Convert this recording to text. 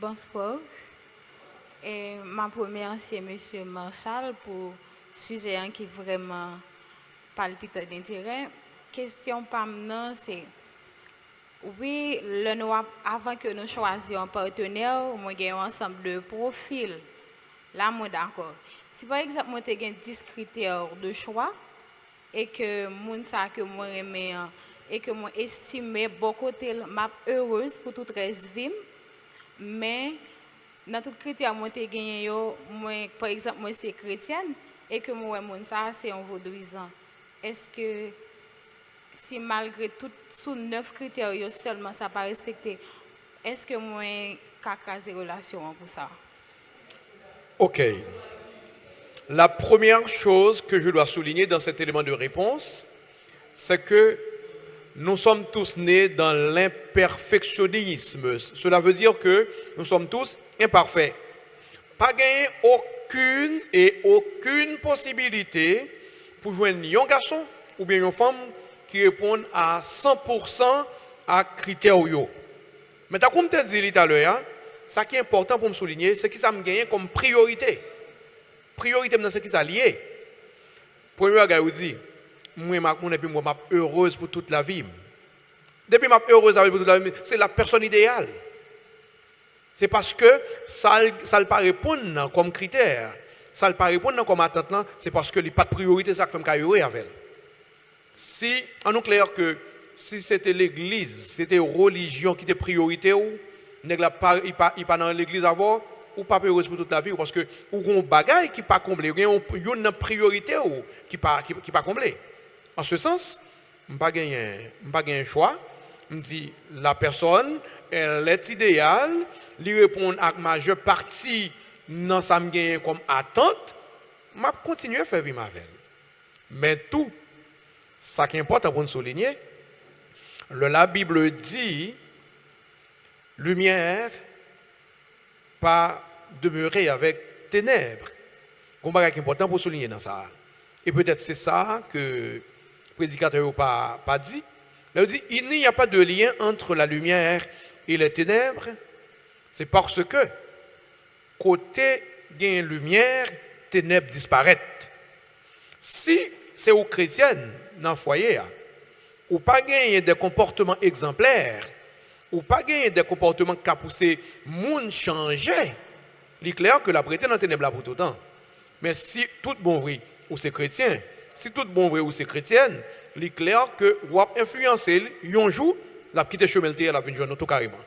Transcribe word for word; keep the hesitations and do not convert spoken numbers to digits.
Bonswa. E m ap remèsye mesye Marshall pou sijè an ki vrèman palpitan denterè. Kesyon pa m nan se, wi, lè nou ap, avan ke nou chwazi yon patnè, mwen gen yon ansanm de pwofil. La, mwen dakò. Si pa egzanp, mwen te gen dis kritè de chwa, e ke moun sa ke mwen renmen an, e ke mwen estime bò kote l, m ap erez pou tout rès vi m, men nan tout kritè mwen te genyen yo, mwen, pa egzanp, mwen se kretyèn, e ke mwen wè moun sa se yon vodouyizan. Èske si malgre tout sou nèf kritè yo sèlman sa pa respekte, èske mwen ka kraze relasyon an pou sa? Ok. La première chose que je dois souligner dans cet élément de réponse, c'est que nous sommes tous nés dans l'imperfectionnisme. Cela veut dire que nous sommes tous imparfaits. Pa genyen okenn e okenn posibilite pou jwenn yon gason oubyen yon fanm ki reponn a san pou san a kritè w yo. Men tankou m te di li talè a, sa ki enpòtan pou m soulinye, se kisa m genyen kòm priyorite. Priyorite m nan se kisa l ye. Premye bagay ou di, m renmen ak moun epi m wè m ap erez pou tout lavi m. Depi m ap erez avè l pou tout lavi m, se la pèsòn ideyal. Se paske sa l, sa l pa reponn nan kòm kritè, sa l pa reponn nan kòm atant lan, se paske li pa t priyorite sa k fè m ka ere avè l. Si, annou klè ke si se te legliz, se te relijyon ki te priyorite w, nèg la pa, li pa, li pa nan legliz avè w, ou p ap erez pou tout lavi w, paske ou gen yon bagay ki pa konble, ou gen yon, youn nan priyorite w ki pa, ki, ki pa konble. An se sans, m pa genyen, m pa genyen chwa, m di la personne, elle est idéale, li reponn ak majè pati nan sa m genyen kòm atant, m ap kontinye fè vi m avè l. Men tou, sa ki enpòtan pou n soulinye, lè Labib di, limyè pa demere avèk tenèb. Gon bagay ki enpòtan pou soulinye nan sa a. E petèt se sa ke predikatè yo pa, pa di. Lè yo di, il n'y a pas de lien entre la lumière et les ténèbres, c'est parce que kote gen limyè, tenèb disparèt. Si se ou kretyèn nan fwaye a, ou pa genyen de konpòtman egzanplè, ou pa genyen de konpòtman k ka pouse moun chanje, li klè ke l ap rete nan tenèb la pou toutan. Men si tout bon vre ou se kretyen, si tout bon vre ou se kretyèn, li klè ke w ap enfliyanse l, yon jou, l ap kite chemen l te ye, l ap vin jwenn ou tou kareman.